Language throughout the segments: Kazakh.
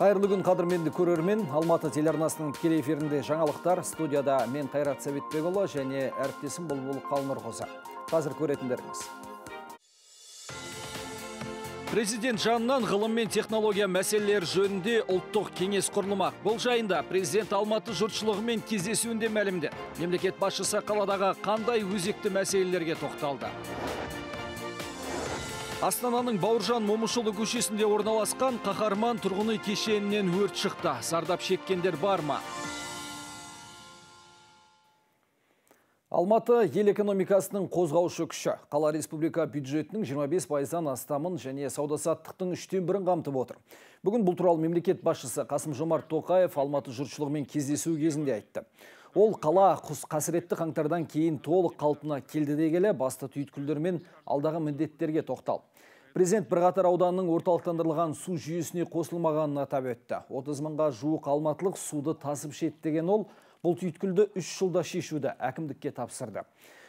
Қайырлы күн, қадірменді көрермен. Алматы телеарнасының тікелей эфирінде жаңалықтар. Студияда мен Қайрат Сәбитбекұлы және әріптесім Бұлбұл Қалнұрқызы. Қазір көретіндеріңіз. Президент жанынан ғылым мен технология мәселелері жөнінде ұлттық кеңес құрылмақ. Бұл жайында президент Алматы жұртшылығымен кездесуінде мәлімдеді. Мемлекет басшысы қаладағы қандай өзекті мәселелерге тоқталды. Астананың Бауыржан Момышұлы көшесінде орналасқан Қаһарман тұрғын үй кешенінен өрт шықты. Зардап шеккендер бар ма? Алматы ел экономикасының қозғаушы күші. Қала республика бюджетінің 25%-дан астамын және сауда-саттықтың 1/3-ін қамтып отыр. Бүгін бұл туралы мемлекет басшысы Қасым-Жомарт Тоқаев Алматы жұртшылығымен кездесу кезінде айтты. Ол қала қасіретті қаңтардан кейін толық қалпына келді дегелі басты түйткілдер мен алдағы міндеттерге тоқталды. Президент бірқатар ауданның орталықтандырылған су жүйесіне қосылмағанын атап өтті. 30 мыңға жуық алматылық суды тасып ішеді деген ол, бұл түйткілді 3 жылда шешуді әкімдікке тапсырды.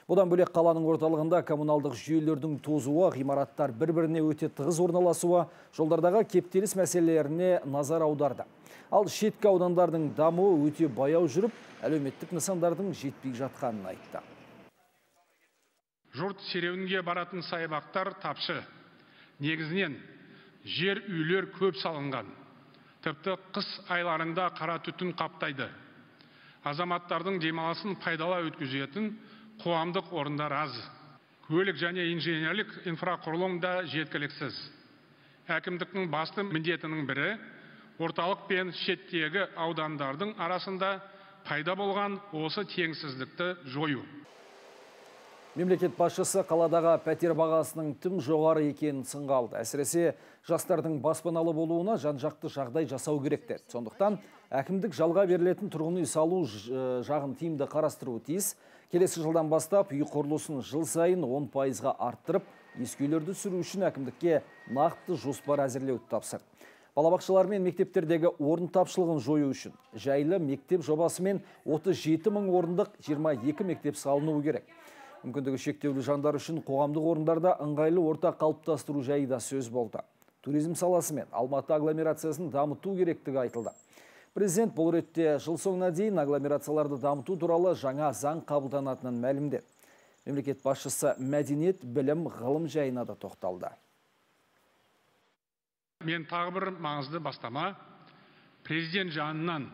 Бұдан бөлек қаланың орталығында коммуналдық жүйелердің тозуы, ғимараттар бір-біріне өте тығыз орналасуы, жолдардағы кептеліс мәселелеріне назар аударды. Ал шеткі аудандардың дамуы өте баяу жүріп, әлеуметтік нысандардың жетпей жатқанын айтты. Жұрт серуенге баратын саябақтар тапшы. Негізінен жер үйлер көп салынған. Тіпті қыс айларында қара түтін қаптайды. Азаматтардың демалысын пайдалы өткізетін қоғамдық орындар аз. Көлік және инженерлік инфрақұрылым да жеткіліксіз. Әкімдіктің басты міндетінің бірі орталық пен шеттегі аудандардың арасында пайда болған осы теңсіздікті жою. Мемлекет басшысы қаладағы пәтер бағасының тым жоғары екенін сынға алды. Әсіресе жастардың баспаналы болуына жан-жақты жағдай жасау керек деді. Сондықтан әкімдік жалға берілетін тұрғын үй салу жағын тиімді қарастыруы тиіс. Келесі жылдан бастап үй құрылысын жыл сайын 10%-ға арттырып, ескі үйлерді сүру үшін әкімдікке нақты жоспар әзірлеуді тапсырды. Балабақшалар мен мектептердегі орын тапшылығын жою үшін жайлы мектеп жобасымен 37 мың орындық 22 мектеп салынуы керек. Мүмкіндігі шектеулі жандар үшін қоғамдық орындарда ыңғайлы орта қалыптастыру жайы да сөз болды. Туризм саласы мен Алматы агломерациясын дамыту керектігі айтылды. Президент бұл ретте жыл соңына дейін агломерацияларды дамыту туралы жаңа заң қабылданатынын мәлімдеді. Мемлекет басшысы мәдениет, білім, ғылым жайына да тоқталды. Мен тағы бір маңызды бастама, президент жанынан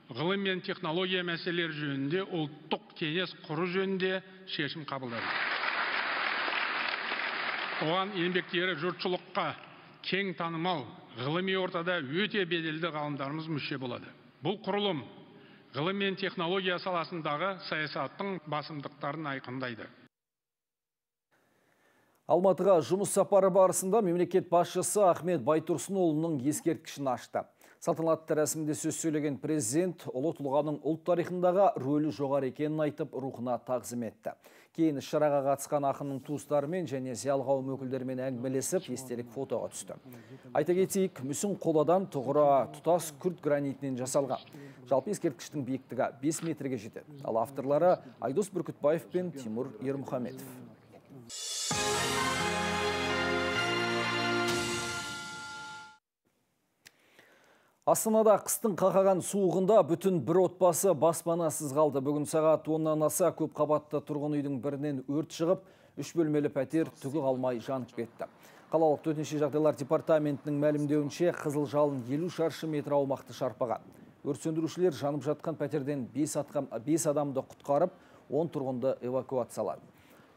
ғылым мен технология мәселелері жөнінде ұлттық кеңес құру жөнінде шешім қабылдады. Оған еңбектері жұртшылыққа кең танымал, ғылыми ортада өте беделді ғалымдарымыз мүше болады. Бұл құрылым ғылым мен технология саласындағы саясаттың басымдықтарын айқындайды. Алматыға жұмыс сапары барысында мемлекет басшысы Ахмет Байтұрсынұлының ескерткішін ашты. Салтанатты рәсімде сөз сөйлеген президент ұлы тұлғаның ұлт тарихындағы рөлі жоғары екенін айтып, рухына тағзым етті. Кейін іс-шараға қатысқан ақынның туыстарымен және зиялы қауым өкілдерімен әңгімелесіп, естелік фотоға түсті. Айта кетейік, мүсін қоладан тұғыры тұтас күрт гранитінен жасалған. Жалпы ескерткіштің биіктігі 5 метрге жетеді. Ал авторлары Айдос Бүркітбаев пен Тимур Ермұхаметов. Астанада қыстың қақаған суығында бүтін бір отбасы баспанасыз қалды. Бүгін сағат 10-нан аса көп қабатты тұрғын үйдің бірінен өрт шығып, 3 бөлмелі пәтер түгі қалмай жанып кетті. Қалалық төтенше жағдайлар департаментінің мәлімдеуінше, қызыл жалын 50 шаршы метр аумақты шарпыған. Өрт сөндірушілер жанып жатқан пәтерден 5 адамды құтқарып, 10 тұрғынды эвакуациялады.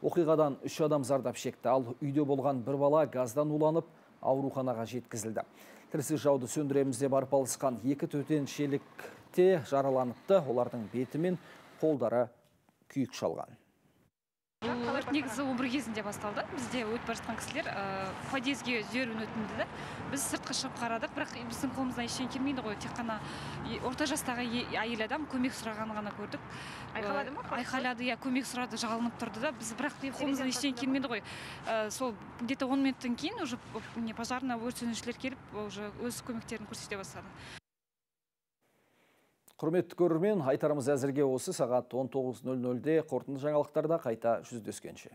Оқиғадан 3 адам зардап шекті, ал үйде болған бір бала газдан уланып, ауруханаға жеткізілді. Тілсіз жауды сөндіреміз деп арпалысқан 2 төтеншелікте жараланыпты, олардың беті мен қолдары күйік шалған. Бұл өрт негізі 11 кезінде басталды. Бізде өтіп бара жатқан кісілер подъезге жіберуін өтінді. Біз сыртқа шығып қарадық, бірақ біздің қолымыздан ештеңе келмейді ғой. Тек қана орта жастағы әйел адам көмек сұрағанын ғана көрдік. Айқайлады ма? Айқайлады, иә, көмек сұрады, жалынып тұрды да. Біз бірақ қолымыздан ештеңе келмейді ғой. Сол где-то 10 минуттан кейін уже пожарный өрт сөндірушілер келіп, уже өз көмектерін көрсете бастады. Құрметті көрермен, айтарымыз әзірге осы. Сағат 19:00-де қорытынды жаңалықтарда қайта жүздескенше.